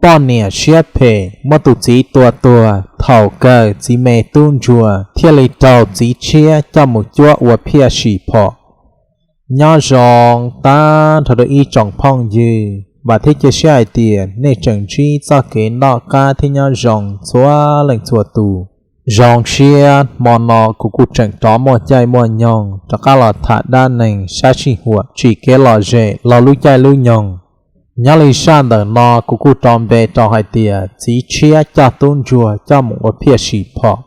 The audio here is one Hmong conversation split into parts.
Poj niam siab phem muab tus txiv tua tuag, thaum kawg txiv me tub ntsuag thiaj li raug txiv tshiab coj mus cuab ua phiaj sim phom. Nyob zoo tag nrho rau ib tsoom phooj ywg, vam thiab cia siab hais tias nej tseem ntsib txoj kev noj qab thiab nyob zoo txhua leej txhua tus. Zoo siab hmo no kuv kuj tseem rov muaj caij muaj nyoog rov qab los tham dab neeg sab sij huam tsim kev lom zem los lub caij lub nyoog. Nyob li zaj ntawm no kuv kuj rau npe rau hais tias txiv tshiab coj tub ntsuag coj mus ua phiaj sim phom.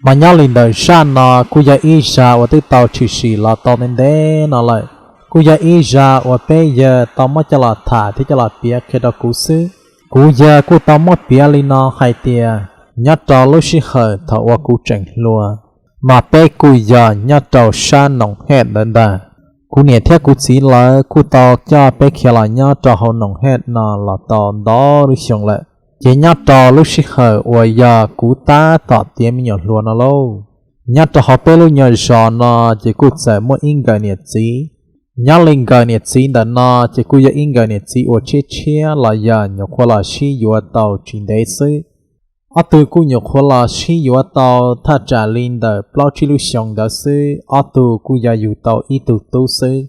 Mas nyob li ntawm zaj no kuj yog ib zaj uas twb tau tshwm sim los tau ntev ntev no lawm, kuj yog ib zaj uas peb yawg tau muab coj los tham thiab coj los piav qhia rau kuv xwb. Kuv yawg kuj tau muab piav li no hais tias, nyob rau lub sij hawm thaum uas kuv tseem hluas, mas peb kuj yog nyob rau sab Noom Hej ntawd ntag. Kuv niam thiab kuv txiv lawv kuj tau coj peb khiav los nyob rau hauv Noom Hej no los tau ntau lub xyoo lawm. Ces nyob rau lub sij hawm uas yog kuv tab tom tiav me nyuam hluas no lauj, nyob rau hauv peb lub nyuag zos no ces kuj txawm muaj ib nkawm niam txiv. Nyob li nkawm niam txiv ntawm no ces kuj yog ib nkawm niam txiv uas tshiab tshiab los yog nyuam qhuav los sib yuav tau tsis ntev xwb. Ob tug kuj nyuam qhuav los sib yuav tau thaj tsam li ntawm plaub tsib lub xyoo ntawd xwb, ob tug kuj yog yug tau ib tug tub xwb.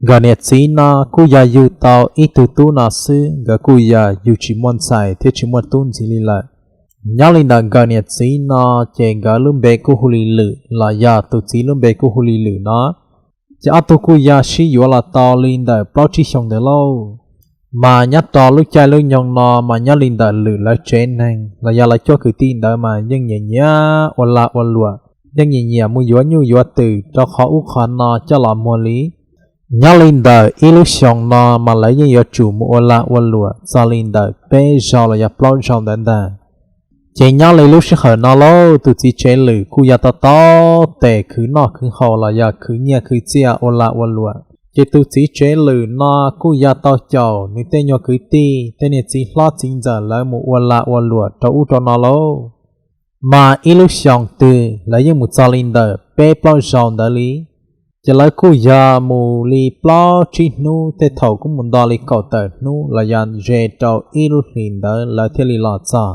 Nkawm niam txiv no kuj yog yug tau ib tug tub no xwb, nkawd kuj yog yug tsis muaj ntxhais thiab tsis muaj tub ntxiv li lawm. Nyob li ntawm nkawm niam txiv no ces nkawd lub npe kuj hu li Lwm los yog tus txiv lub npe kuj hu li Lwm no. Ces ob tug kuj yog sib yuav los tau li ntawm plaub tsib xyoo ntawd lauj. Mas nyob rau lub caij lub nyoog no mas nyob li ntawm Lwm lawv tsev neeg los yog lawv cuab kwv tij ntawd mas yeej nyiam nyiam ua lag ua luam, yeej nyiam nyiam mus yuav nyuj yuav twm rau qhov ub qhov no coj los muag li. Nyob li ntawm ib lub xyoos no mas lawv yeej yuav tsum mus ua lag ua luam txog li ntawm peb zaug los yog plaub zaug ntawd ntag. Ces nyob li lub sij hawm no lauj, tus txiv tsev Lwm kuj yog tau tau tes khwv noj khwv haus los yog khwv nyiaj khwv txiaj ua lag ua luam. Ces tus txiv tsev Lwm no kuj yog tau caum nws tej nyuag kwv tij, tej niag txiv hlob txiv ntxawm lawv mus ua lag ua luam rau ub rau no lauj. Mas ib lub xyoos twg lawv yeej mus txog li ntawm peb plaub zaus ntawd li. Ces lawv kuj yog mus li plaub tsib hnub, tej thaum kuj mus nto li kaum tawm hnub los yog ze rau ib lub hlis ntawd lawv thiaj li los txog.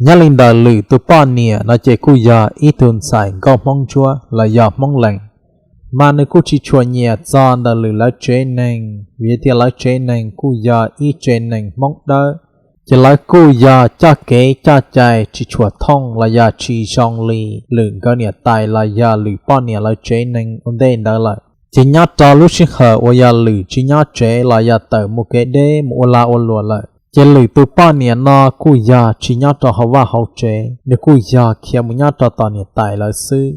Nyob li ntawm Lwm tus poj niam no ces kuj yog ib tug ntxhais nkauj Hmoob Ntsuab los yog Hmoob Lees. Mas nws kuj tsis tshua nyiam txog ntawm Lwm lawv tsev neeg, vim tias lawv tsev neeg kuj yog ib tsev neeg Hmoob Dawb. Ces lawv kuj yog coj kev coj cai tsis tshua thooj los yog tsis zoo li Lwm nkawd niam tais los yog Lwm poj niam lawv tsev neeg ua ntej ntawd lawm. Ces nyob rau lub sij hawm uas yog Lwm tsis nyob tsev los yog tawm mus kev deb mus ua lag ua luam lawm, ces Lwm tus poj niam no kuj yog tsis nyob rau hauv vaj hauv tsev, nws kuj yog khiav mus nyob rau tom niam tais lawv xwb.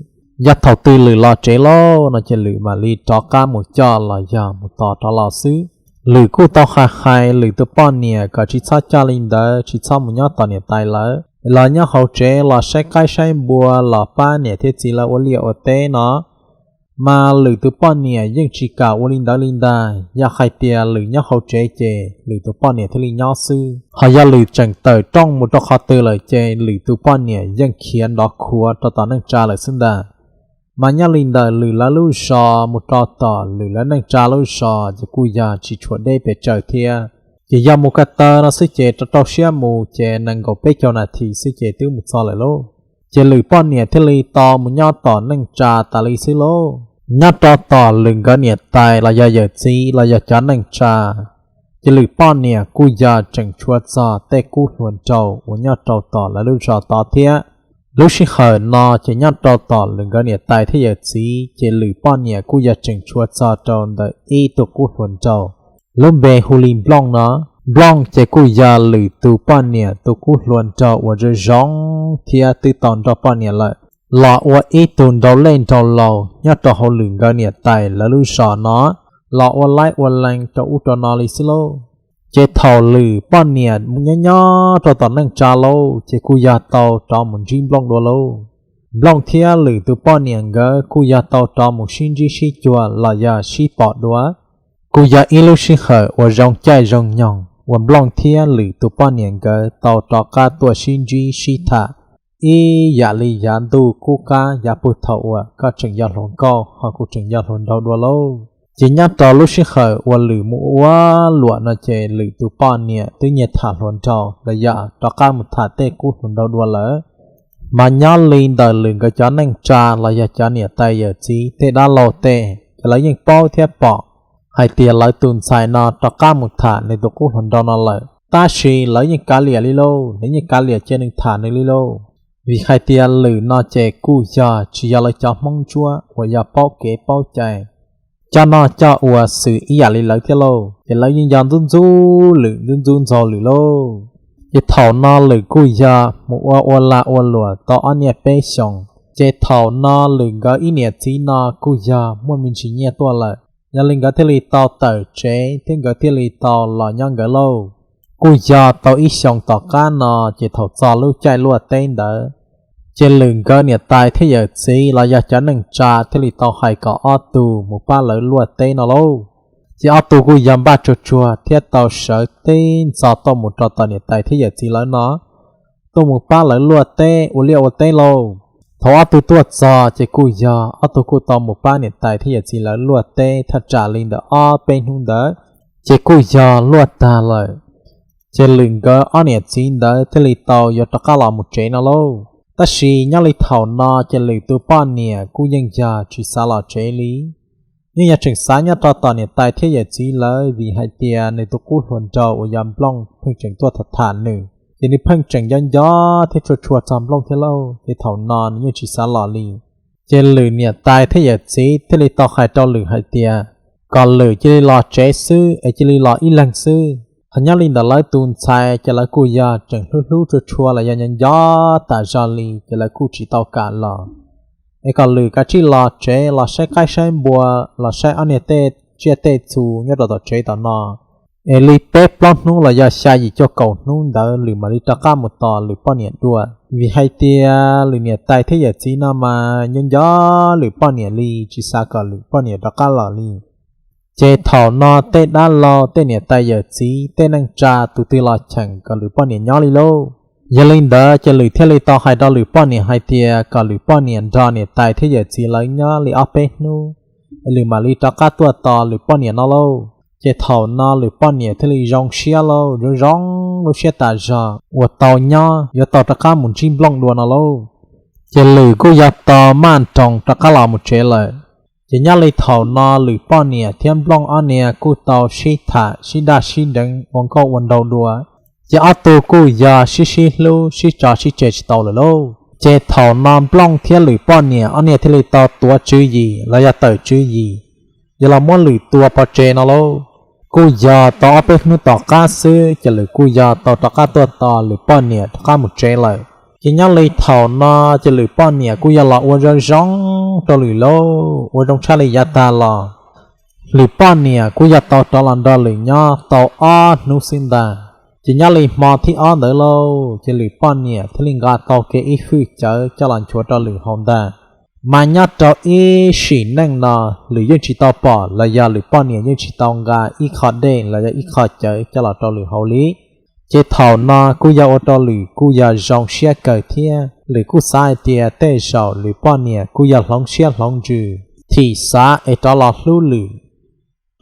Yog thaum twg Lwm los tsev lauj no ces Lwm mam li rov qab mus coj los yog mus tos rov los xwb. Lwm kuj tau hais hais Lwm tus poj niam kom tsis txhob coj li ntawd, tsis txhob mus nyob tom niam tais lawv, los nyob hauv tsev los saib qaib saib npua los pab niam thiab txiv lawv ua liaj ua teb no. Mas Lwm tus poj niam yeej tsis kam ua li ntawd li ntag, yog hais tias Lwm nyob hauv tsev ces Lwm tus poj niam thiaj li nyob xwb, ho yog Lwm tseem tawm rooj mus rau qhov twg lawm ces Lwm tus poj niam yeej khiav nrov khuav rau tom neej tsa lawm xwb ntag. Mas nyob li ntawm Lwm lawv lub zos mus rau tom Lwm lawv neej tsa lub zos ces kuj yog tsis tshua deb pes tsawg thiab. Ces yog mus ko taw no xwb ces rau rau siab mus ces nees nkaum peb caug nas this xwb ces twb mus txog lawm lauj. Ces Lwm poj niam thiaj li tau mus nyob tom neej tsa tas li xwb lauj. Nyob rau tom Lwm nkawd niam tais los yog yawm txiv los yog cov neej tsa, ces Lwm poj niam kuj yog tseem tshuav txog tej kub hluas nraug uas nyob rau tom lawv lub zos tod thiab. Lub sij hawm no ces nyob rau tom Lwm nkawd niam tais thiab yawm txiv ces Lwm poj niam kuj yog tseem tshuav txog rau ntawm ib tug kub hluas nraug lub npe hu li Nplooj no. Nplooj ces kuj yog Lwm tus poj niam tus kub hluas nraug uas zoo zoo thiab twb tau nrog poj niam lawm, los ua ib tug nraug lej nraug laus nyob rau hauv Lwm nkawd niam tais lawv lub zos no, los ua laib ua lees rau ub rau no li xwb lauj. Ces thaum Lwm poj niam mus nyob nyob rau tom neej tsa lauj ces kuj yog tau rov mus ntsib Nplooj dua lauj. Nplooj thiab Lwm tus poj niam nkawd kuj yog tau rov mus sib ntsib sib cuag los yog sib pom dua. Kuj yog ib lub sij hawm uas zoo caij zoo nyoog uas Nplooj thiab Lwm tus poj niam nkawd tau rov qab tuaj sib ntsib sib tham, ib yam li yav ntuj qub qab yav puag thaum uas koj tseem yog hluas nkauj ho kuv tseem yog hluas nraug dua lauj. Ces nyob rau lub sij hawm uas Lwm mus ua luam no ces Lwm tus poj niam twb nyiag tham hluas nraug los yog rov qab mus tham tej qub hluas nraug dua lawm. Mas nyob li ntawm Lwm nkawd cov neej tsa los yog cov niam tais yawm txiv tej dab laug tej ces lawv yeej paub thiab pom hais tias lawv tus ntxhais no rov qab mus tham nws tus qub hluas nraug no lawm, tab sis lawv yeej kav liam li lauj, nws yeej kav liam cia nws tham nws li lauj. Vim hais tias Lwm no ces kuj yog tsis yog lawv cov Hmoob Ntsuab uas yog paub kev paub cai, coj noj coj ua xws ib yam li lawv thiab lauj. Ces lawv yeej yog ntxub ntxub Lwm, ntxub ntxub ntxaug Lwm lauj. Ces thaum no Lwm kuj yog mus ua ua lag ua luam tau ob niaj peb xyoos, ces thaum no Lwm nkawd ib niam txiv no kuj yog muaj me ntsis nyiaj tuaj lawm, yog li nkawd thiaj li tau tawm tsev thiab nkawd thiaj li tau los nyob nkawd lauj. Kuj yog tau ib xyoos tom qab no, ces thaum txog lub caij luaj teb ntawd, ces Lwm nkawd niam tais thiab yawm txiv los yog cov neej tsa thiaj li tau hais kom ob tug mus pab lawv luaj teb no lauj. Ces ob tug kuj yog npaj tsuag tsuag thiab tau sawv tib ntxov tuaj mus rau tom niam tais thiab yawm txiv lawv no, tuaj mus pab lawv luaj teb ua liaj ua teb lauj. Thaum ob tug tuaj txog ces kuj yog ob tug kuj tau mus pab niam tais thiab yawm txiv lawv luaj teb thaj tsam li ntawm ob peb hnub ntawd, ces kuj yog luaj tag lawm. Ces Lwm nkawd ob niam txiv ntawd thiaj li tau yuav rov qab los mus tsev no lauj. Tab sis nyob li thaum no ces Lwm tus poj niam kuj yeej yog tsis xav los tsev li, yeej yog tseem xav nyob rau tom niam tais thiab yawm txiv lawv, vim hais tias nws tus qub hluas nraug uas yog Nplooj pheej tseem tuaj tham tham nws, ces nws pheej tseem nco nco thiab tshua tshua txog Nplooj thiab lauj. Ces thaum no nws yeej tsis xav los li. Ces Lwm niam tais thiab yawm txiv thiaj li tau hais rau Lwm hais tias kom Lwm cia li los tsev xwb es cia li los ib leeg xwb. Hos nyob li ntawm lawv tus ntxhais ces lawv kuj yog tseem hlub hlub tshua tshua los yog nco nco tas zog li, ces lawv kuj tsis tau kam los. Es kom Lwm kav tsij los tsev los saib qaib saib npua, los saib ob niag tej tsiaj tej txhu nyob rau tom tsev tom no, es li peb plaub hnub los yog xya yim cuaj kaum hnub ntawd Lwm mam li rov qab mus tos Lwm poj niam dua. Vim hais tias Lwm niam tais thiab yawm txiv no mas nco nco Lwm poj niam li, tsis xav kom Lwm poj niam rov qab los li. Ces thaum no tej dab laug, tej niam tais yawm txiv, tej neej tsa tus twg los cheem kom Lwm poj niam nyob li lauj. Yog li ntawd ces Lwm thiaj li tau hais rau Lwm poj niam hais tias kom Lwm poj niam nrog niam tais thiab yawm txiv lawv nyob li ob peb hnub, Lwm mam li rov qab tuaj tos Lwm poj niam no lauj. Ces thaum no Lwm poj niam thiaj li zoo siab lauj, zoo zoo lub siab tas zog uas tau nyob yuav tau rov qab mus ntsib Nplooj dua no lauj. Ces Lwm kuj yog tau maj nroos rov qab los mus tsev lawm. Ces nyob li thaum no Lwm poj niam thiab Nplooj ob niag kuj tau sib tham sib daj sib deev ua nkauj ua nraug dua, ces ob tug kuj yog sib sib hlub sib tso sib tseg tsis tau lawm lauj. Ces thaum no Nplooj thiab Lwm poj niam ob niag thiaj li tau tuav tswv yim los yog tawm tswv yim, yog los muab Lwm tua pov tseg no lauj. Kuj yog tau ob peb hnub tom qab xwb ces Lwm kuj yog tau rov qab tuaj tos Lwm poj niam rov qab mus tsev lawm. Ces nyob li thaum no ces Lwm poj niam kuj yog los ua zoo zoo rau Lwm lauj, ua zoo tshaj li yav tag los. Lwm poj niam kuj yog tau rov los nrog Lwm nyob tau ob hnub xwb ntag. Ces nyob li hmo thib ob ntawd lauj, ces Lwm poj niam thiaj li nqa tau kiag ib hwj cawv coj los nchuav rau Lwm haus ntag. Mas nyob rau ib sim neej no, Lwm yeej tsis tau pom los yog Lwm poj niam yeej tsis tau nqa ib qho dej los yog ib qho cawv coj los rau Lwm haus li. Ces thaum no kuj yog ua rau Lwm kuj yog zoo siab kawg thiab Lwm kuj xav hais tias tej zaum Lwm poj niam kuj yog hloov siab hloov ntsws, thim xav es rov los hlub Lwm,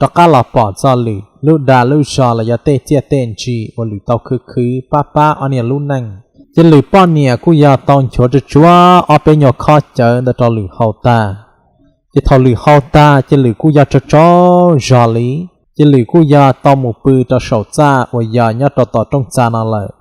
rov qab los pom txog Lwm lub dag lub zog los yog tej txiaj tej ntsig uas Lwm tau khwv khwv pab pab ob niag lub neej. Ces Lwm poj niam kuj yog tau nchuav tsuag tsuag ob peb nyuag khob cawv ntawd rau Lwm haus tag. Ces thaum Lwm haus tag ces Lwm kuj yog tsaug tsaug zog li, ces Lwm kuj yog tau mus pw rau saum txaj uas yog nyob rau tom rooj txag no lawm.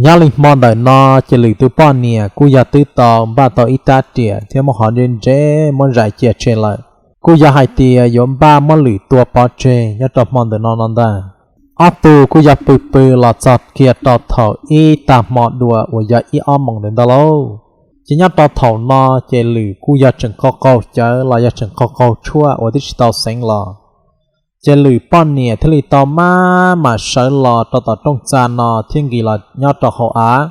Nyob li hmo ntawm no ces Lwm tus poj niam kuj yog twb tau npaj tau ib rab riam thiab muab hov ntseb ntseb muab zais cia tseg lawm, kuj yog hais tias yuav npaj muab Lwm tua pov tseg nyob rau hmo ntawm no no ntag. Ob tug kuj yog pw pw los txog kiag rau thaum ib tag hmo dua uas yog ib ob moos ntawd ntag lauj. Ces nyob rau thaum no ces Lwm kuj yog tseem qaug qaug cawv los yog tseem qaug qaug tshuaj uas twb tsis tau xeev los. Ces Lwm poj niam thiaj li tau maj mam sawv los rau tom rooj txag no thiab nqis los nyob rau hauv av.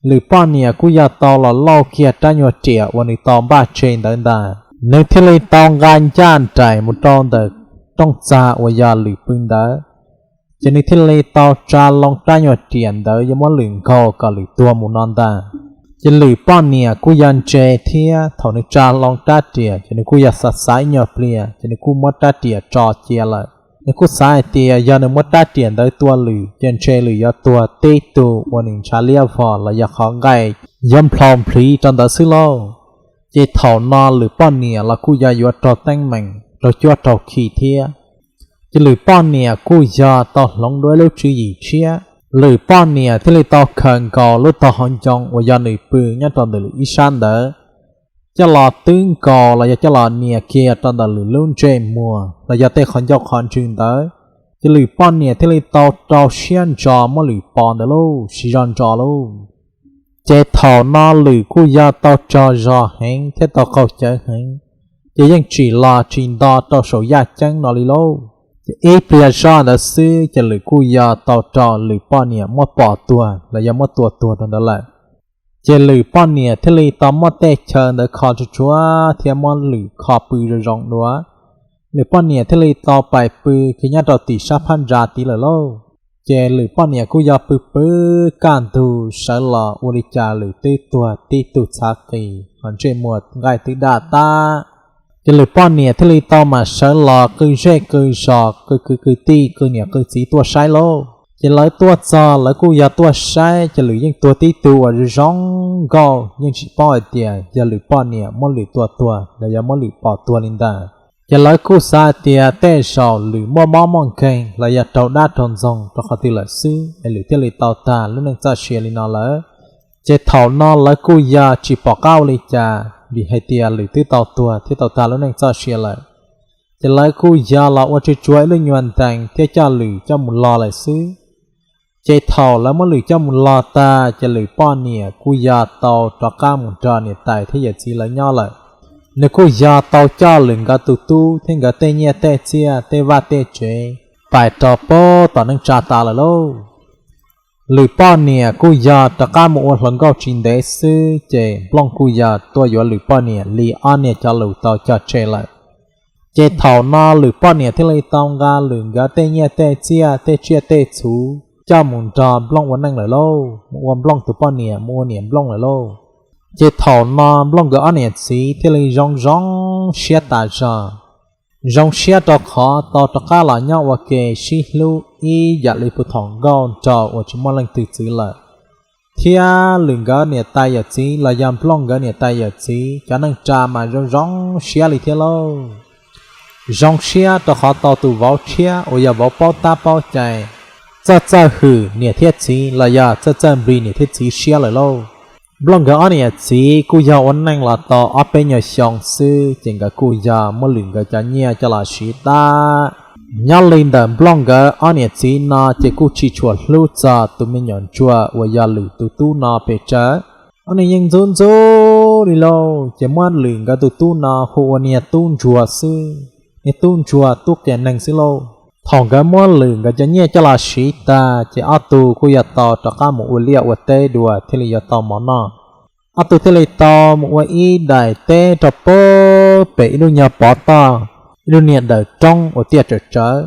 Lwm poj niam kuj yog tau los lauj kiag rab nyuag riam uas nws tau npaj tseg ntawd ntag, nws thiaj li tau nqa ncaj nraim mus rau ntawm rooj txag uas yog Lwm pw ntawd. Ces nws thiaj li tau tsa loo rab nyuag riam ntawd yuav muab Lwm nkaug kom Lwm tuag mus no ntag. Ces Lwm poj niam kuj yog ntse thiab, thaum nws tsa loo rab riam ces nws kuj yog xav xav ib nyuag pliag ces nws kuj muab rab riam tso cia lawm. Nws kuj xav hais tias yog nws muab rab riam ntawd tua Lwm ces ntshe Lwm yuav tuag tib tug uas nws ntshav liab vog los yog qhov nqaij yuav nplhau nplhiv rau ntawd xwb lauj. Ces thaum no Lwm poj niam los kuj yog yuav raug teeb meem raug cuab raug khi thiab. Ces Lwm poj niam kuj yog tau hloov dua ib lub tswv yim tshiab. Lwm poj niam thiaj li tau khaws nkaus lub tog hauv ncoo uas yog nws pw nyob rau ntawm Lwm ib sab ntawd, coj los twb nkaus los yog coj los nias kiag rau ntawm Lwm lub ntsej muag los yog tej qhov ncauj qhov ntswg ntawd. Ces Lwm poj niam thiaj li tau rau siab ntso muab Lwm pos ntawd lauj, siv zog ntso lauj. Ces thaum no Lwm kuj yog tau tsog zog heev thiab tau qaug cawv heev, ces yeej tsim los tsis nto rau saum yaj ceeb no li lauj. Ces ib pliag zoj ntawd xwb ces Lwm kuj yog tau raug Lwm poj niam muab pos tuag los yog muab tua tuag rau ntawd lawm. Ces Lwm poj niam thiaj li tau muab tej chaw ntawd kho tsuj tsuav thiab muab Lwm kho pw zoo zoo dua. Lwm poj niam thiaj li tau pais pw kiag nyob rau tim sab phab ntsa tid lawm lauj. Ces Lwm poj niam kuj yog pw pw kaj ntug sawv los ua li cas Lwm twb tuag tib tug txhav qis hos ntsej muag nqaij twb daj tab. Ces Lwm poj niam thiaj li tau mam sawv los qw zej qw zos, qw kwv qw tij, qw niam qw txiv tuaj saib lauj. Ces lawv tuaj txog lawv kuj yog tuaj saib ces Lwm yeej tuag tib tug uas zoo nkauj, yeej tsis paub hais tias yog Lwm poj niam muab Lwm tua tuag los yog muab Lwm pos tuag li ntawd. Ces lawv kuj xav hais tias tej zaum Lwm muaj mob muaj nkeeg los yog raug dab raug ntxoog rau qhov twg lawm xwb es Lwm thiaj li tau tag lub neej txoj sia li no lawm. Ces thaum no lawv kuj yog tsis pom qab ua li cas vim hais tias Lwm twb tau tuag thiab tau tag lub neej txoj sia lawm. Ces lawv kuj yog los ua tsuj tsuav ib lub nyuag ntees thiab coj Lwm coj mus log lawm xwb. Ces thaum lawv muab Lwm coj mus log tag ces Lwm poj niam kuj yog tau rov qab mus nrog niam tais thiab yawm txiv lawv nyob lawm. Nws kuj yog tau coj Lwm nkawd tus tub thiab nkawd tej nyiaj tej txiaj tej vaj tej tsev pais rau pem tom neej tsa tas lawm lauj. Lwm poj niam kuj yog rov qab mus ua hluas nkauj tsis ntev xwb ces Nplooj kuj yog tuaj yuav Lwm poj niam li ob niag cov lus tau cog tseg lawm. Ces thaum no Lwm poj niam thiaj li tau nqa Lwm nkawd tej nyiaj tej txiaj tej tsiaj tej txhu coj mus nrog Nplooj ua neej lawm lauj, mus ua Nplooj tus poj niam mus ua niam Nplooj lawm lauj. Ces thaum no Nplooj nkawd ob niam txiv thiaj li zoo zoo siab tas zog. Zoo siab rau qhov tau rov qab los nyob ua ke sib hlub ib yam li puag thaum nkauj nraug uas tsis muaj leej twg txwv lawm. Thiab Lwm nkawd niam tais yawm txiv los yog Nplooj nkawd niam tais yawm txiv cov neej tsa mas zoo zoo siab li thiab lauj. Zoo siab rau qhov tau tus vauv tshiab uas yog vauv paub tab paub cai, txawj txawj hwm niam thiab txiv los yog txawj txawj nplig niam thiab txiv siab lawm lauj. Nplooj nkawd ob niam txiv kuj yog ua neej los tau ob peb nyuag xyoo xwb ces nkawd kuj yog muab Lwm nkawd cov nyiaj coj los siv tag. Nyob li ntawm Nplooj nkawd ob niam txiv no ces kuj tsis tshua hlub txog tus me nyuam ntsuag uas yog Lwm tus tub no pes tsawg. Ob niag yeej ntxub ntxub li lauj, ces muab Lwm nkawd tus tub no hu ua niag tub ntsuag xwb, niag tub ntsuag tub qias neeg xwb lauj. Thaum nkawd muab Lwm nkawd cov nyiaj coj los siv tag ces ob tug kuj yog tau rov qab mus ua liaj ua teb dua thiaj li yuav tau mov noj. Ob tug thiaj li tau mus ua ib daim teb rau pem ib lub nyuag pov toj, ib lub niag dawm roob uas tiaj tsawv tsawv.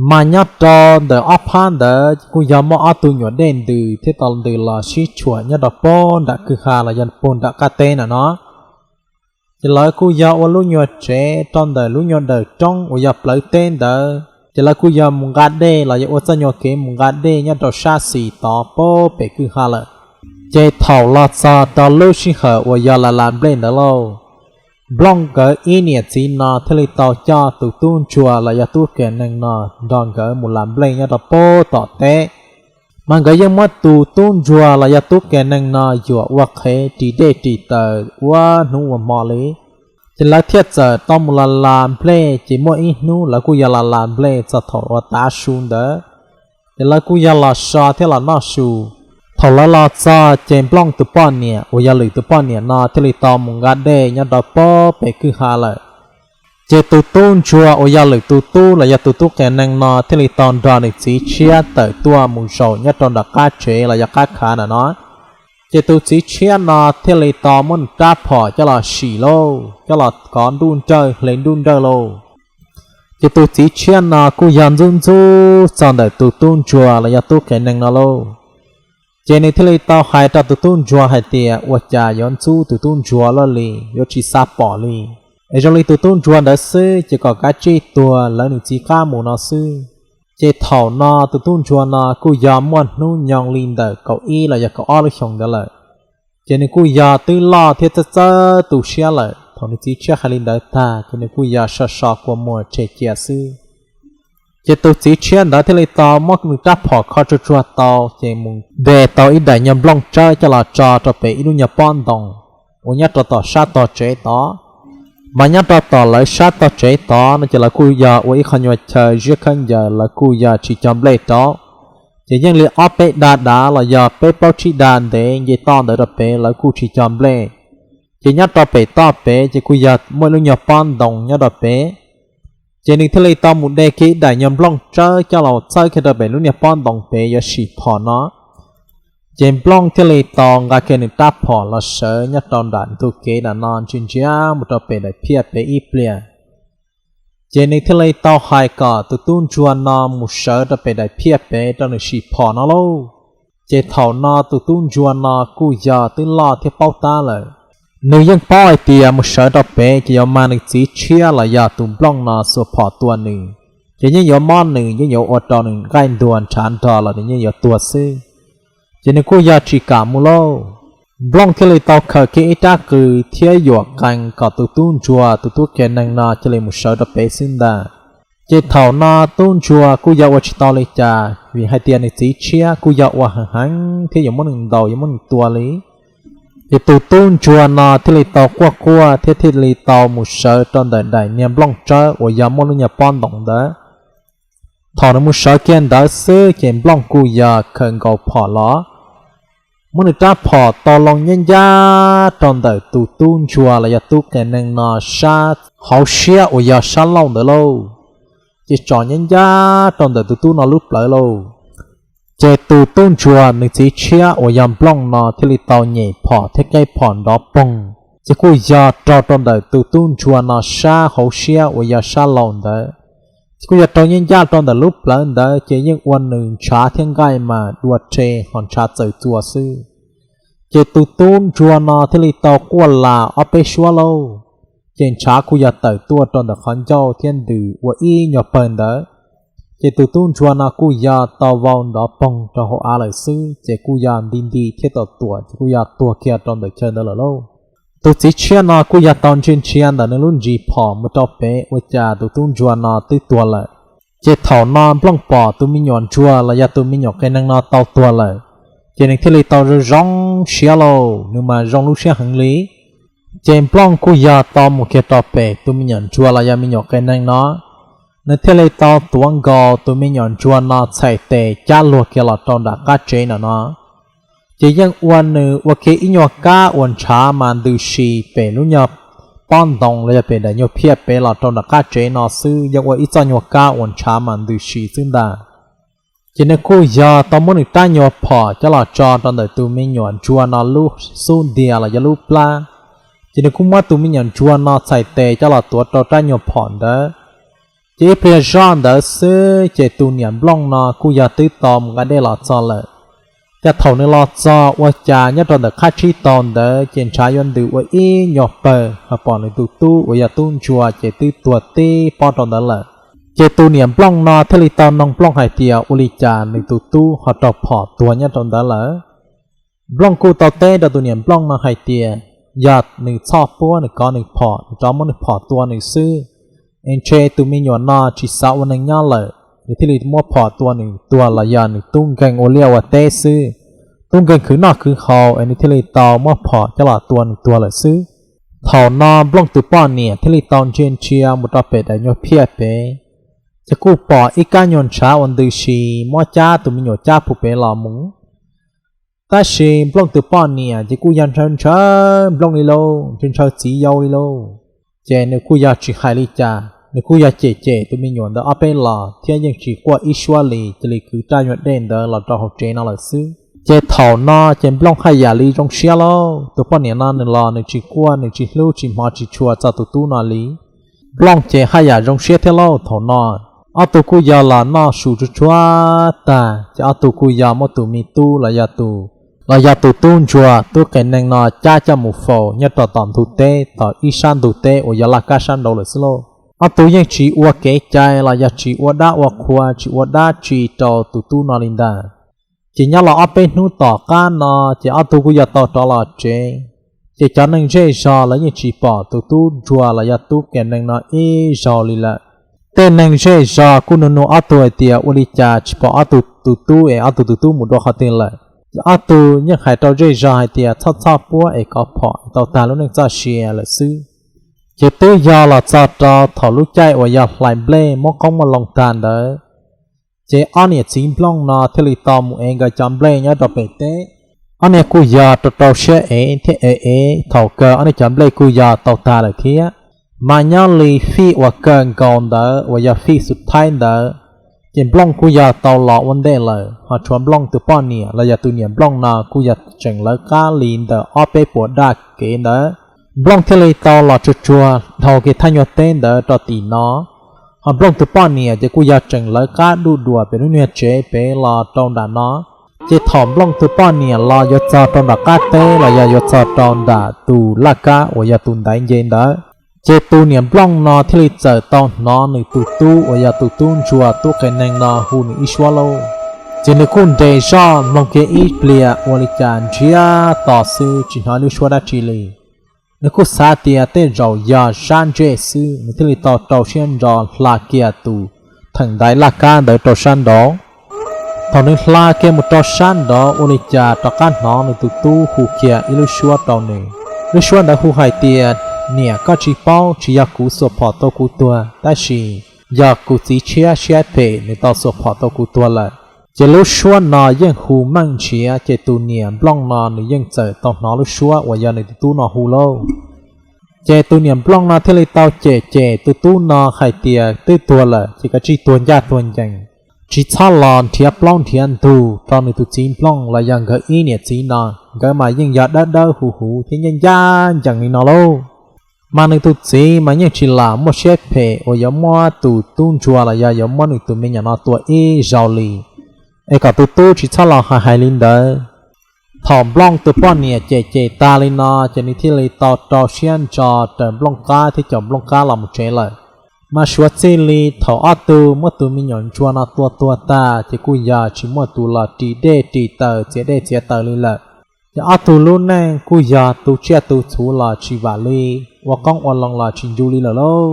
Mas nyob rau ntawm ob phab ntawd kuj yog muaj ob tug nyuam dej ntws thiab tau ntws los sib tshuam nyob rau pem nram kwj ha los yog puag nram qab teb na no. Ces lawv kuj yog ua lub nyuag tsev rau ntawm lub nyuag dawm roob uas yog plawv teb ntawd, ces lawv kuj yog mus nqa dej los yog ua txoj nyuag kev mus nqa dej nyob rau sab xis tod pem kwj ha lawm. Ces thaum los txog rau lub sij hawm uas yog las las nplej ntawd lauj, Nplooj nkawd ib niam txiv no thiaj li tau coj tus tub ntsuag los yog tub qias neeg no nrog nkawd mus las nplej nyob rau pem tom teb. Mas nkawd yeej muab tus tub ntsuag los yog tub qias neeg no yuam ua qhev ris dej ris taws ua hnub ua hmo li. Ces lawv thiaj txawm tau mus las las nplej, ces muaj ib hnub lawv kuj yog las las nplej txog thaum uas tav su ntawd, ces lawv kuj yog los so thiab los noj su. Thaum lawv los txog ces Nplooj tus poj niam uas yog Lwm tus poj niam no thiaj li tau mus nqa dej nyob rau pem kwj ha lawm. Ces tus tub ntsuag uas yog Lwm tus tub los yog tus tub qias neeg no thiaj li tau nrog nws txiv tshiab tawm tuaj mus zaum nyob rau nram qab tsev los yog qab khav na no. Ces tus txiv tshiab no thiaj li tau muab nws rab phom coj los sim lauj, coj los kov nruj nrawj hle nruj nrawj lauj. Ces tus txiv tshiab no kuj yog ntxub ntxub txog ntawm tus tub ntsuag los yog tub qias neeg no lauj. Ces nws thiaj li tau hais rau tus tub ntsuag hais tias ua cas yuav ntxub tus tub ntsuag luaj li, yuav tsis xav pom li, es zoo li tus tub ntsuag ntawd xwb ces kom kav tsij tuag lawv nws txiv qab mus no xwb. Ces thaum no tus tub ntsuag no kuj yog muaj hnub nyoog li ntawm kaum ib los yog kaum ob lub xyoos ntawd lawm. Ces nws kuj yog twb loj thiab txawj txawj tu siab lawm. Thaum nws txiv tshiab hais li ntawd tag ces nws kuj yog so so kua muag tseg cia xwb. Ces tus txiv tshiab ntawd thiaj li tau muab nws rab phom kho tsuag tsuag tau ces mus ntes tau ib daim nyuag nplooj tsawb coj los tso rau pem ib lub nyuag pob ntoo uas nyob rau tom sab tog tsev tod. Mas nyob rau tom lawv sab tog tsev tod no ces lawv kuj yog ua ib qho nyuag chaw ziab khaub ncaws, lawv kuj yog tsis cog nplej rau. Ces yeej li ob peb da dav los yog peb plaub tsib da ntev nce toj ntawd rau pem lawv kuj tsis cog nplej. Ces nyob rau pem toj pem ces kuj yog muaj ib lub nyuag pob ntoo nyob rau pem. Ces nws thiaj li tau mus de kiag ib daim nyuag nplooj tsawb coj los txhawb kiag rau pem lub niag pob ntoo pem yuav sim phom no. Ces Nplooj thiaj li tau nqa kiag nws rab phom los sawv nyob rau nram ntug kev nram no ntsia ntsia mus rau pem daim phiaj pem ib pliag. Ces nws thiaj li tau hais kom tus tub ntsuag no mus sawv rau pem daim phiaj pem rau nws sim phom no lauj. Ces thaum no tus tub ntsuag no kuj yog twb loj thiab paub tab lawm. Nws yeej paub hais tias mus sawv rau pem ces yuav mag nws txiv tshiab los yog tus Nplooj no xuas phom tua nws, ces yeej yuav mob nws, yeej yuav ua rau nws nqaij ntuag ntshav nrog los nws yeej yuav tuag xwb. Ces nws kuj yog tsis kam mus lauj. Nplooj thiaj li tau khaws kiag ib rab qws thiab yuam qees kom tus tub ntsuag tus tub qias neeg no cia li mus sawv rau pem xwb ntag. Ces thaum no tub ntsuag kuj yog ua tsis tau li cas vim hais tias nws txiv tshiab kuj yog ua heev heev thiab yuav muab nws ntaus yuav muab nws tua li. Ces tus tub ntsuag no thiaj li tau quaj quaj thiab thiaj li tau mus sawv rau ntawm daim niag nplooj tsawb uas yog muaj lub nyuag pob ntoo ntawd. Thaum nws mus sawv kiag ntawd xwb ces Nplooj kuj yog khaws nkaus phom los, muab nws rab phom tau loo nyab ncaj rau ntawm tus tub ntsuag los yog tub qias neeg no sab hauv siab uas yog sab laug ntawd lauj. Ces tsom nyab ncaj rau ntawm tus tub no lub plawv lauj. Ces tus tub ntsuag nws txiv tshiab uas yog Nplooj no thiaj li tau nyem phom thiab qeb phom nrov poog, ces kuj yog raug rau ntawm tus tub ntsuag no sab hauv siab uas yog sab laug ntawd. Ces kuj yog raug nyab ncaj rau ntawm lub plawv ntawd ces yeej ua nws ntshav thiab nqaij mas dua rhe ho ntshav txawm txua xwb. Ces tus tub ntsuag no thiaj li tau quaj las ob peb suab lauj. Ces ntshav kuj yog tawm tuaj rau ntawm qhov ncauj thiab ntws ua ib nyuag pawg ntawd. Ces tus tub ntsuag no kuj yog tau vau nrov poog rau hauv av lawm xwb ces kuj yog nti nti thiab tau tuam ces kuj yog tuag kiag rau ntawm chaw ntawd lawm lauj. Tus txiv tshiab no kuj yog tau ntsia ntsia ntawm nws lub ntsis phom mus rau pem ua cas tus tub ntsuag no twb tuag lawm. Ces thaum no Nplooj pom tus me nyuam ntsuag los yog tus me nyuam qias neeg no tau tuag lawm, ces nws thiaj li tau zoo zoo siab lauj, nws mas zoo lub siab heev li. Ces Nplooj kuj yog tau mus kiag rau pem tus me nyuam ntsuag los yog me nyuam qias neeg no, nws thiaj li tau tuav nkaus tus me nyuam ntsuag no txhais tes cab luag kiag los rau nram qab tsev no no. Ces yeej ua nws ua kiag ib nyuag kab uas ntshav mas ntws si pem lub nyuag pob ntoo los yog pem daim nyuag phiaj pem los rau nram qab tsev no xwb, yeej ua ib txoj nyuag kab uas ntshav mas ntws si xwb ntag. Ces nws kuj yog tau muab nws rab nyuag phom coj los tso rau ntawm tus me nyuam ntsuag no lub xub ntiag los yog lub plab. Ces nws kuj muab tus me nyuam ntsuag no txhais tes coj los tuav rau rab nyuag phom ntawd. Ces ib pliag zoj ntawd xwb ces tus niam Nplooj no kuj yog twb tau mus nqa dej los txog lawm. Ces thaum nws los txog ua cas nyob rau ntawm qab tsib taug ntawd ces ntshav yuav ntws ua ib nyuag pawg ho pom nws tus tub uas yog tub ntsuag ces twb tuag tib pob rau ntawd lawm. Ces tus niam Nplooj no thiaj li tau noog Nplooj hais tias ua li cas nws tus tub ho raug phom tuag nyob rau ntawd lawm. Nplooj kuj tau teb rau tus niam Nplooj no hais tias yog nws txhoj puab nws kov nws phom, nws rov muab nws phom tua nws xwb, es ntshe tus me nyuam no tsis xav ua neeg nyob lawm, nws thiaj li muab phom tua nws tuag los yog nws tub nkeeg ua liaj ua teb xwb. Tub nkeeg khwv noj khwv haus es nws thiaj li tau muab phom coj los tua nws tuag lawm xwb. Thaum no Nplooj tus poj niam thiaj li tau ntsia ntsia mus rau pem daim nyuag phiaj pem, ces kuj pom ib kab nyuag ntshav uas ntws si muab cab tus me nyuam cab puag pem los mus. Tab sis Nplooj tus poj niam ces kuj yog ntshaw ntshaw Nplooj li lauj, ntshaw ntshaw txiv yau li lauj. Ces nws kuj yog tsis hais li cas, nws kuj yog cem cem tus me nyuam ntawd ob peb los thiab yeej tsis quaj ib suab li, cia li kwv rab nyuag dej ntawd los rau hauv tsev no lawm xwb. Ces thaum no ces Nplooj haj yam li zoo siab lauj, tus poj niam no nws los nws tsis quaj nws tsis hlub tsis hmov tsis tshua txog tus tub no li. Nplooj ces haj yam zoo siab thiab lauj. Thaum no ob tug kuj yog los noj su tsuag tsuag tag ces ob tug kuj yog muab tus me tub los yog tus los yog tus tub ntsuag tub qias neeg no cab coj mus faus nyob rau tom ntug teb, tom ib sab ntug teb uas yog laj kab sab nraud lawm xwb lauj. Ob tug yeej tsis ua kev cai los yog tsis ua dab ua qhua, tsis ua dab tsi rau tus tub no li ntag. Ces nyob los ob peb hnub tom qab no, ces ob tug kuj yog tau rov los tsev. Ces cov neeg zej zog lawv yeej tsis pom tus tub ntsuag los yog tub qias neeg no ib zaug li lawm. Tej neeg zej zog kuj nug nug ob tug hais tias ua li cas tsis pom ob tug tus tub es ob tug tus tub mus dua qhov twg lawm. Ces ob tug yeej hais rau zej zog hais tias txhob txhob puab es kov phom tau tag lub neej txoj sia lawm xwb. Ces twb yog los txog rau thaum lub caij uas yog hlais nplej muab qoob muaj loo tag ntawd, ces ob niam txiv nplooj no thiaj li tau mus ev nkawd cov nplej nyob rau pem teb. Ob niag kuj yog rau rau siab ev thiab ev ev, thaum kawg ob niag cov nplej kuj yog tau tag lawm thiab. Mas nyob li fij uas kawg nkaus ntawd uas yog fij xub thaib ntawd, ces nplooj kuj yog tau los ua ntej lawm, ho tshuav nplooj tus poj niam los yog tus niam nplooj no kuj yog tseem lawv qab li ntawm ob peb puas daj kev ntawd. Nplooj thiaj li tau los tsuag tsuag dhau kiag thaj nyuag teb ntawd rau tim no. Ho nplooj tus poj niam ces kuj yog tseem lawv qab duj duas pem lub niag tsev pem los rau nram no. Ces thaum nplooj tus poj niam los yuav txog rau nram qab teb los yog yuav txog rau nram tus laj kab uas yog tus ntaiv nce ntawd, ces tus niam nplooj no thiaj li txawm tau hnov nws tus tub uas yog tus tub ntsuag tub qias neeg no hu nws ib suab lauj. Ces nws kuj nres zoj mloog kiag ib pliag ua li cas ntsiag to xwb tsis hnov lub suab dab tsi li. Nws kuj xav tias tej zaum yog sab ntsej xwb, nws thiaj li tau rau siab ntso hla kiag tus theem ntaiv laj kab ntawd rau sab nraud. Thaum nws hla kiag mus rau sab nraud ua li cas rov qab hnov nws tus tub hu kiag ib lub suab rau nws. Lub suab ntawd hu hais tias, Niam, koj tsis paub, tsis yog kuv xuas phom tau kuv tuag, tab sis yog kuv txiv tshiab siab phem nws tau xuas phom tau kuv tuag lawm. Ces lub suab no yeej hu meej nrhiav, ces tus niam nplooj no nws yeej txawm tau hnov lub suab uas yog nws tus tub no hu lauj. Ces tus niam nplooj no thiaj li tau cem cem tus tub no hais tias twb tuag lawm ces koj tsij tuag ncaj tuag ncees, tsis txhob los nrhiav plaub nrhiav ntug rau nws tus txiv nplooj los yog nkawd ib niam txiv no, nkawd mas yeej yog dawb dawb huv huv thiab ncaj ncaj ncees li no lauj. Mas nws tus txiv mas yeej tsis lam muaj siab phem uas yuav muab tus tub ntsuag los yog yuav muab nws tus me nyuam no tua ib zaug li, es kom tus tub tsis txhob los hais hais li ntawd. Thaum nplooj tus poj niam cem cem tag li no, ces nws thiaj li tau rau siab ntso raws nplooj qab thiab caum nplooj qab los mus tsev lawm. Mas suav txij li thaum ob tug muab tus me nyuam ntsuag no tua tuag tag, ces kuj yog tsis muaj tus los ris dej ris taws txiav dej txiav taws li lawm. Ces ob tug lub neej kuj yog tu tsiaj tu txhuv los tsis vam li, ua qoob ua loo los tsis ncu li lawm lauj.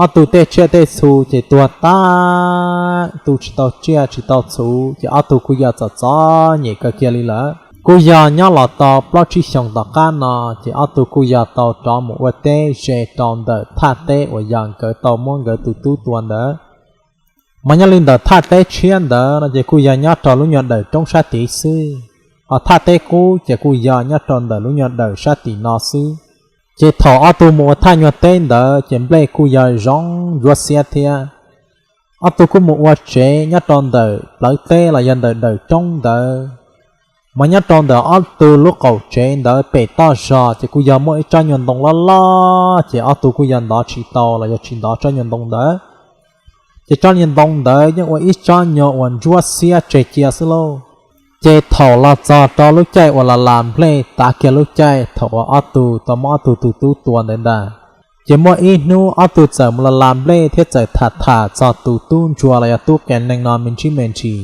Ob tug tej tsiaj tej txhu ces tuag tas, tu tsis tau tsiaj tsis tau txhuv, ces ob tug kuj yog txom txom nyem kawg kiag li lawm. Kuj yog nyob los tau plaub tsib xyoos tom qab no, ces ob tug kuj yog tau rov mus ua teb ze rau ntawm thaj teb uas yog nkawd tau muab nkawd tus tub tua ntawd. Mas nyob li ntawm thaj teb tshiab ntawd no ces kuj yog nyob rau lub nyuag dawm roob sab tid xwb, ho thaj teb qub ces kuj yog nyob rau ntawm lub nyuag dawm sab tim no xwb. Ces thaum ob tug mus ua thaj nyuag teb ntawd ces nplej kuj yog zoo ntsuab xiab thiab. Ob tug kuj mus ua tsev nyob rau ntawm plawv teb los yog ntawm dawm roob ntawd. Mas nyob rau ntawm ob tug lub qaum tsev ntawd pem toj zog ces kuj yog muaj ib tsob nyuag ntoo loj loj, ces ob tug kuj yog ntov tsis tau los yog tsis ntov tsob nyuag ntoo ntawd. Ces tsob nyuag ntoo ntawd yeej ua ib tsob nyuag uas ntsuab xiab tseg cia xwb lauj. Ces thaum los txog rau lub caij uas los las nplej tav kiag lub caij thaum uas ob tug tau muab ob tug tus tub tua ntawd ntag, ces muaj ib hnub ob tug txawm mus los las nplej thiab txawm tham tham txog tus tub ntsuag los yog tub qias neeg no me ntsis me ntsis.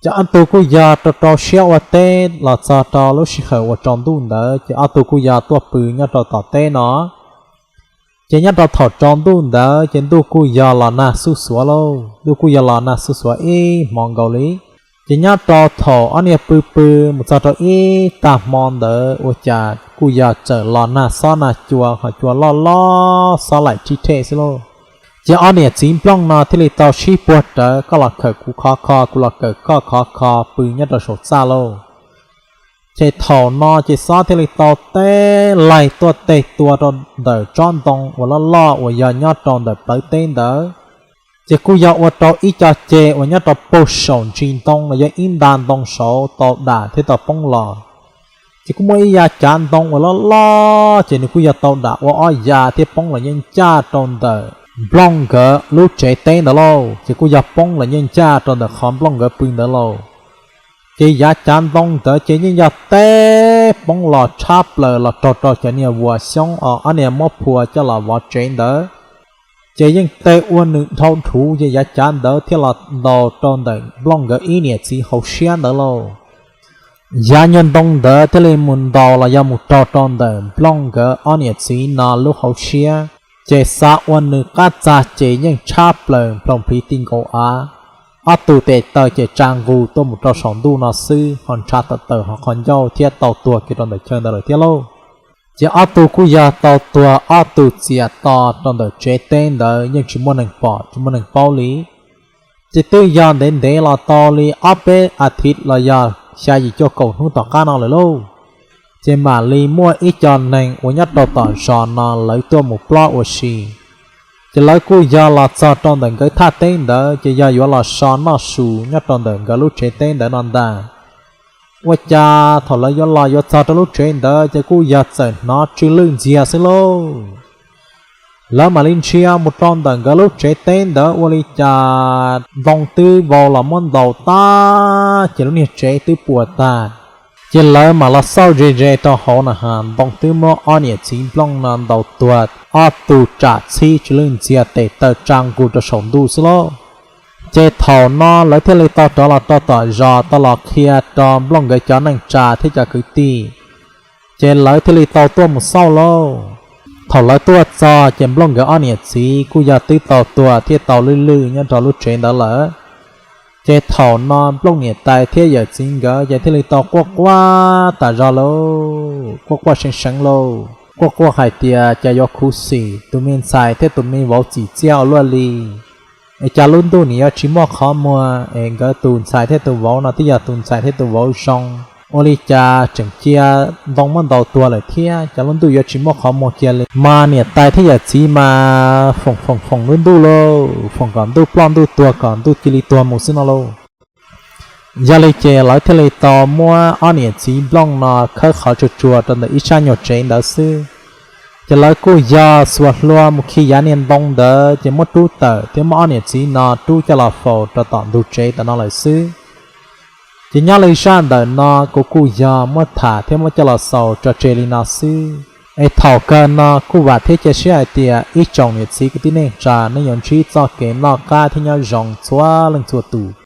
Ces ob tug kuj yog rau rau siab ua teb los txog rau lub sij hawm uas tsaus ntuj ntawd ces ob tug kuj yog tuaj pw nyob rau tom teb no. Ces nyob rau thaum tsaus ntuj ntawd ces ntuj kuj yog los nag xuj xuav lauj, ntuj kuj yog los nag xuj xuav ib hmo nkaus li. Ces nyob rau thaum ob niag pw pw mus txog rau ib tag hmo ntawd ua cas kuj yog txawm los nag xob nag cua ho cua loj loj xob laim rhib rhej xwb lauj. Ces ob niam txiv nplooj no thiaj li tau sib puag rawv, koj los khawm kuv khov kho, kuv los khawm koj khov kho pw nyob rau saum txaj lauj. Ces thaum no ces xob thiaj li tau teb laig tuaj teg tua rau ntawm tsob ntoo uas loj loj uas yog nyob rau ntawm plawv teb ntawd. Ces kuj yog ua rau ib co ceg uas nyob rau puag saum ntsis ntoo los yog ib nta ntoo saud tau dam thiab tau poob los. Ces kuj muaj ib yav cav ntoo uas loj loj ces nws kuj yog tau dam ua ob yav thiab poob los yeej ncaj rau ntawm nplooj nkawd lub tsev teb ntawd lauj, ces kuj yog poob los yeej ncaj rau ntawm qhov nplooj nkawd pw ntawd lauj. Ces yav cav ntoo ntawd ces yeej yog teb poob los tshab plaws los raug rau cov niag vuas xyoob os, ob niag muab phua coj los vov tsev ntawd. Ces yeej tej ua nws dhau dhuv ces yav cav ntawd thiaj los ntaus rau ntawm Nplooj nkawd ib niam txiv hauv siab ntawd lauj. Yav nyuag ntoo ntawd thiaj li mus ntaus los yog mus raug rau ntawm Nplooj nkawd ob niam txiv no lub hauv siab, ces xav ua nws qab txag ces yeej tshab plaws nplhoos plhiv ti nkaus av. Ob tug tes taw ces tsa nqus tuaj mus rau saum ntuj no xwb, ho ntshav tawm tawm ho qhov ncauj thiab tau tuag kiag rau ntawm chaw ntawd lawm thiab lauj. Ces ob tug kuj yog tau tuag ob tug txias to rau ntawm tsev teb ntawd, yeej tsis muaj neeg pom tsis muaj neeg paub li. Ces twb yog ntev ntev los tau li ob peb a thiv los yog xya yim cuaj kaum hnub tom qab no lawm lauj, ces mam li muaj ib co neeg uas nyob rau tom zos no lawv tuaj mus plob ua si. Ces lawv kuj yog los txog rau ntawm nkawd thaj teb ntawd ces yog yuav los so noj su nyob rau ntawm nkawd lub tsev teb ntawd no ntag. Ua cas thaum lawv yuav los yuav txog rau lub tsev ntawd ces kuj yog txawm hnov tsw lwj ntxiag xwb lauj. Lawv mam li ntsia mus rau ntawm nkawd lub tsev teb ntawd ua li cas ntoo twb vau los muab ntaus tag ces lub niag tsev twb puas tag. Ces lawv mam los xauj ze ze rau hauv na has ntoo twb muab ob niam txiv Nplooj no ntaus tuag ob tug tsam txhib tsw lwj ntxiag tes taw tsa nqus rau saum ntuj xwb lauj. Ces thaum no lawv thiaj li tau rov los rau tom zos tau los qhia rau Nplooj nkawd cov neej tsa thiab cov kwv tij, ces lawv thiaj li tau tuaj mus xauj lauj. Thaum lawv tuaj txog ces Nplooj nkawd ob niam txiv kuj yog twb tau tuag thiab tau lwj lwj nyob rau lub tsev ntawd lawm. Ces thaum no Nplooj niam tais thiab yawm txiv nkawd ces thiaj li tau quaj quaj tas zog lauj, quaj quaj seev seev lauj, quaj quaj hais tias cas yuav khuv xim tus me ntxhais thiab tus me vauv txim txiaj ua luaj li. Es cas lub ntuj nim yuav tsis muaj qhov muag es nkawd tus ntxhais thiab tus vauv no twb yog tus ntxhais thiab tus vauv zoo, ua li cas tseem cia ntoo muab ntaus tuag lawm thiab, cas lub ntuj yuav tsis muaj qhov muag kiag li. Mas niam tais thiab yawm txiv mas foom foom foom lub ntuj lauj, foom kom ntuj ploj ntuj tuag kom ntuj cia li tuag mus xwb no lauj. Yog li ces lawv thiaj li tau muab ob niam txiv Nplooj no khawb qhov tsuag tsuag rau ntawm ib sab nyuag tsev ntawd xwb. Ces lawv kuj yog xuas hlua mus khi yav niag ntoo ntawd ces muab rub tawm thiab muab ob niam txiv no rub coj los faus rau tom ntug tsev tam no lawm xwb. Ces nyob li zaj ntawm no kuv kuj yog muab tham thiab muab coj los xaus tso tseg li no xwb. Es thaum kawg no kuj vam thiab cia siab hais tias ib tsoom niam txiv kwv tij neej tsa nej yuav ntsib txoj kev noj qab thiab nyob zoo txhua leej txhua tus.